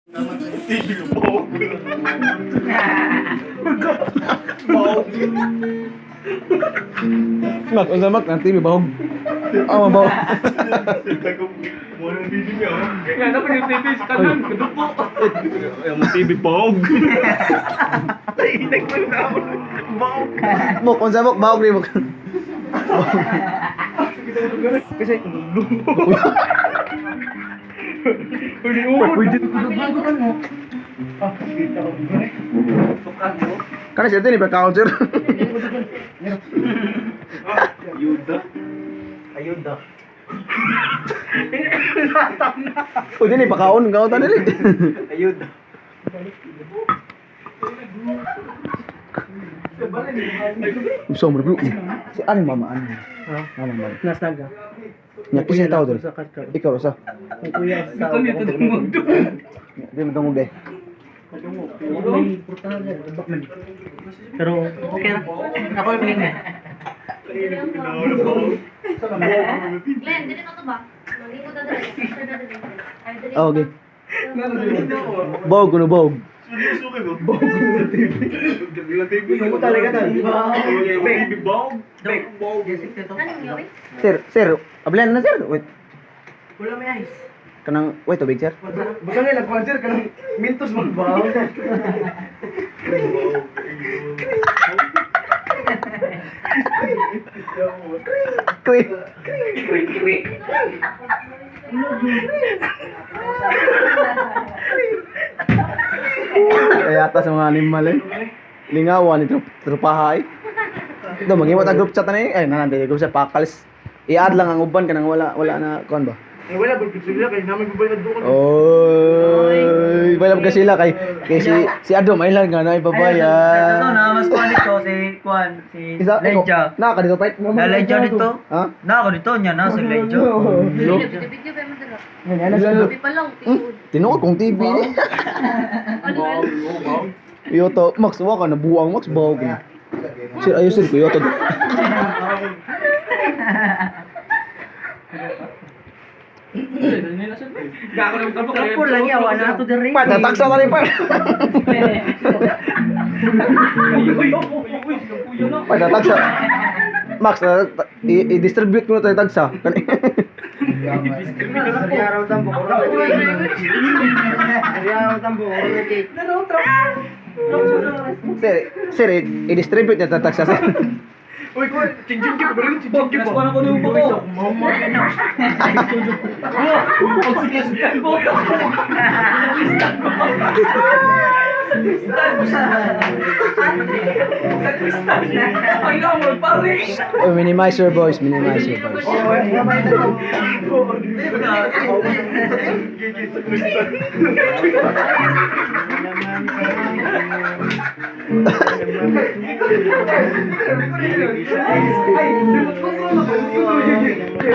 TV bawag. Bawag. Mak, unsa mak nang TV bahog. Ah, mabahog. Mo nang TV niya. Nga na yung TV sa kanan, kadupo. Ay, mo TV bawag. Inag mo na ako. Bawag. Mok, unsa mok bahog ni mok. Kasi Pwede. Kana sir ni pa sir. Ayuda. Ayuda. Pwede ni pakaon kaon ta dili. Ayuda. Gusto mo bro. Si ani mama ani. Mama mama. Nasaga. Nya kasi tao dol. Ikaw rosa. Ang kuya sa Kami ito dumog. Di mo dungog day. Pero okay na. Ako yung pinignan. Glenn, dili na to ba? Malimot na dali. Ay, dili. Ah, okay. Bahog kuno bahog. Suki mo. Bawag ng TV. Ng TV. Ano talaga to? TV bawag. Bawag. Anong gawin? Sir, sir, ablan na sir. Wait, Wala may ice. kanang wait tubig sir. Basta nga lang sir kanang mintos magbaw. Kri. Kaya ata sa mga animal eh. Lingawan ni trupaha eh. Do maghimo ta group chat na eh. Ay nanante group chat pakalis. I-add lang ang uban kanang wala wala na kuan ba. Eh wala ba sila kay naman babayad doon. Oy, wala ba sila kay kay si si Ado may lang nga na Ito ibabayan. na, mas kuan dito si kuan si Isa Leja. Na ka dito fight. Na Leja dito. Ha? Na ako dito niya na si Leja. Dili, video pa man dala. Sabi pa lang, tinuod. Tinuod kong TV ni. Ano yun? Iyo to, Max, wa ka nabuang Max bawog ni. Sir, ayo sir, kuya to. Gako na magtrabaho. Kapur lang yawa na ato diri. Pa, tataksa na rin pa. Pa, tataksa. Max, i-distribute ko na tayo tagsa. Araw tambo. Araw tambo. Sir, sir, i-distribute niya tatagsa sir. Uy, ko, ching-ching ko, pero ching-ching ko. Naskuhan ako ng buko. Mama ka na. Oh, minimize your voice, minimize your voice.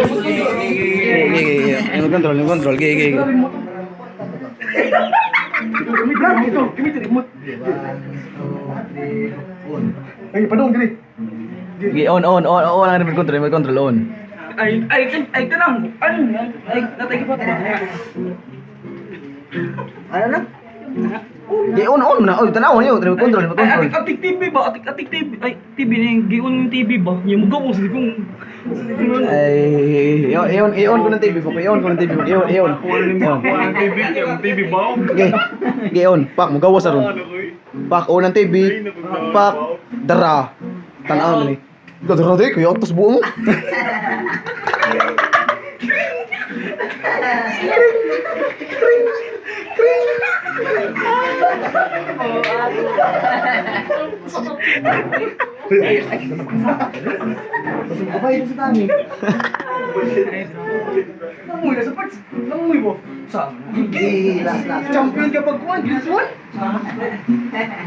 Gigi, gigi, yung control, yung control, gigi, gigi. Ay, padong dili. Gigi, on, on, on, on, ang remote control, remote control, on. Ay, ay, ay, kanang, ano, ay, natay ka pa. Ano na? Di on, on na. Oy, tanaw niyo, remote control, remote Ay, control. atik, atik TV ba? Atik, atik TV. Ay, TV na yung giun yung TV ba? Yung mugaw sa kung. Ay, i-on, i-on ko ng TV ko, i-on ko ng TV ko, i-on, i-on. On. Ang TV, ang TV bawag. Okay. Okay, on. Pak, mugawas na ron. Ano ko eh. Pak, on ang TV. Pak, dara. Tanaw na ni. Dara di, kuya, atos buo mo. Nanguy na sa parts. Nanguy mo. Sa Champion ka pag kuwan, Gills 1.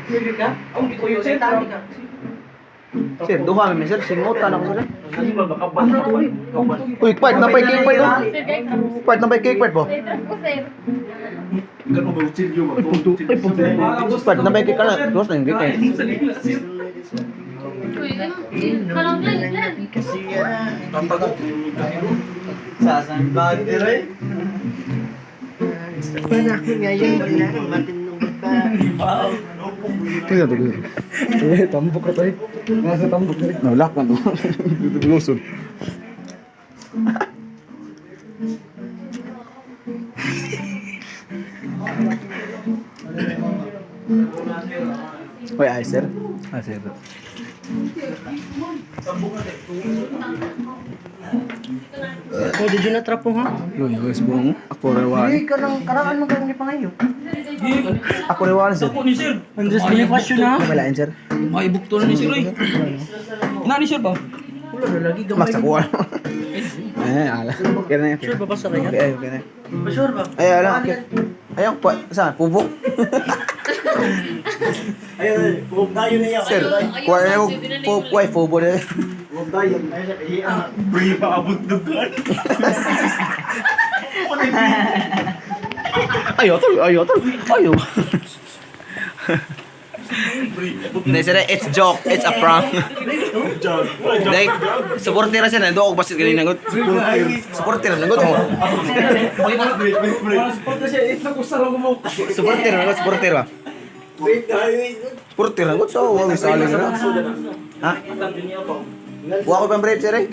Pwede ka? Ang gituyo sir. Sir, duha mi sir, singutan ako sir. Uy, part na pa cake part. Oh. Part na pa cake part po. Sir, trust ko, sir. Part na pa cake ka na. Dos na yung cake. eh. Uy, kalang Glenn, Glenn. Panahon ngayon, wala nang matinong babae. Tingnan to. Eh, tambok na tayo. Nasa tambok na rin. Nawala ka no. Dito bilusod. Hoy, ay sir. Ah, sir. Oh, did you na trapo ha? Luy, guys, buong ako rewan. Ay, karang karaan man karang ni pangayo. Ako rewan, sir. Ako ni sir. Andres Bonifacio na. Ano malain, sir? Maibukto na ni sir oy. Ina ni sir ba? Wala na lagi gamay. Max, ako. Eh, ala. Okay na yan. Sure ba ba sa kanya? Okay, ay, okay na. Sure ba? Ay, ala, okay. Ayaw, pa, saan? Pubok? Ayun, huwag tayo na yan. Sir, kuha na yung kuha, fubo na. Huwag tayo. Ayun siya, iya. Pre, paabot dugan. Ayaw, tol. Ayaw, tol. Ayaw. Hindi, sir, it's joke. It's a prank. Like, supporter na siya. Nando ako basit kanina. Good. Supporter na. Good. Oh. Supporter na. Good. Supporter ba? Supporter na. Good. So, wag sa alin na. Ha? Wa ko pang brief, sir. Eh.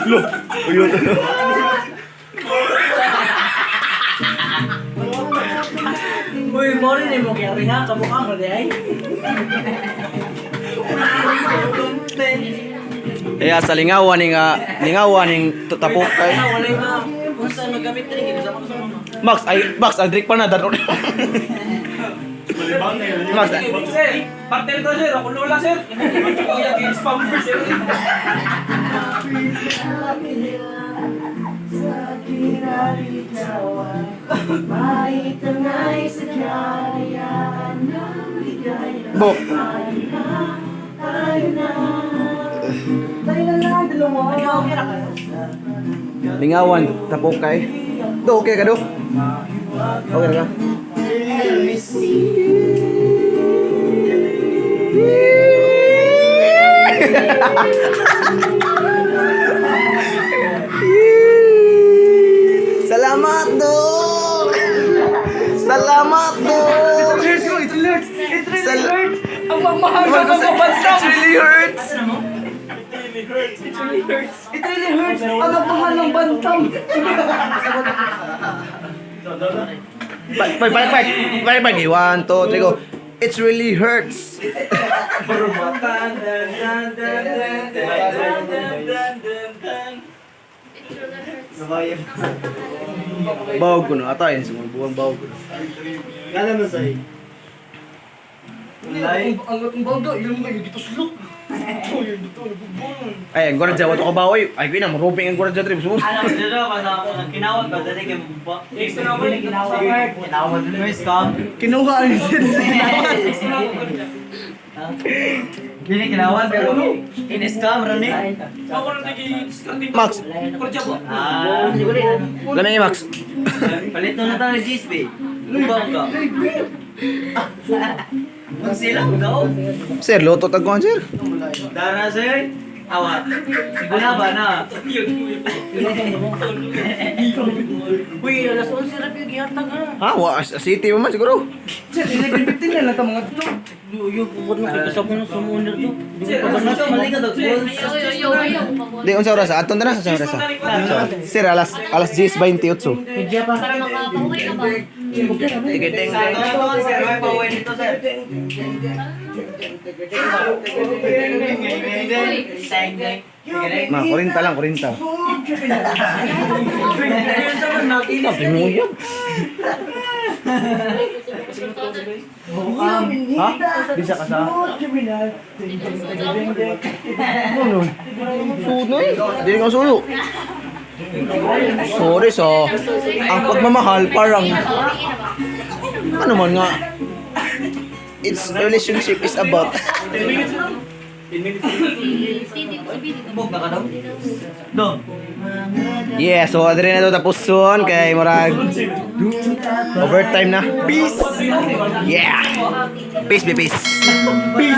Lo, ayaw, tol. Uy, mo rin mo kaya rin ha, kamukha mo di ay. Kaya sa lingawan ning lingawan ning tapok kay. Wala yung mga kung saan magamit rin, kasama ko sa mama. Max, ay Max, ang drink pa na daron. Max, Sir, partner to sir. Ako lola sir. Kuya, spam sir. Bok. Lingawan, tapok kay. Do okay ka do? Okay ra ka? Salamat, Dok! Salamat, Dok! It hurts, it hurts. It really hurts. Ang mamahal ka ng mabantang. It really hurts! It really hurts. It really hurts. Ang magmahal ng bantam. Balik, balik, balik, balik, balik. One, two, three, go. It really hurts. It really hurts. Bawag ko na. Ata, yun. Sumubuang bawag ko na. Kala mo sa'yo. Ang ang baga, yun mo dito sulok. Uy, dito nagbubong. Ay, ang gwardiya. Wato ka ba? Oy, ay, gina. Maruping ang gwardiya trip. Sumub. Alam mo dito, basta ako kinawag ba? Dali kayo magbuba. Extra na ako. Kinawag mo yung scam. Kinuha ni Hindi kinawag pero in-scam rin eh. Ako nang nag-i-strategy. Max. Kordya ba? Ah, Lamay Max. palit na tayo ng GSP. Lubang ka. Magsilang daw. Sir, luto tagkuhan, sir. Dara sir. Awat. Wala ba na? Uy, alas 11 ra gyud gihatag ha. Ha? Wa, city mo man siguro. Sir, 11:15 na lang ta mga dito. Yo, bukod na kay kasama na sumuner to. Sir, ano mali ka daw. Ayaw, ayaw, ayaw. Di, unsa oras? Aton na sa oras. Sir, alas 10:28. Medya pa. Para makapauwi ka ba? Sige, ding, ding. Sir, may pauwi nito sir. Uy, Ma, 40 lang, 40. Sabi mo yan. Ha? Bisa ka sa? Ano? Suno eh. Hindi ka suno. Sorry so. Ang pagmamahal parang ano man nga. It's relationship is about Bog na ka daw? Dong. Yeah, so adre na to tapos soon kay murag overtime na. Peace. Yeah. Peace be peace. Peace.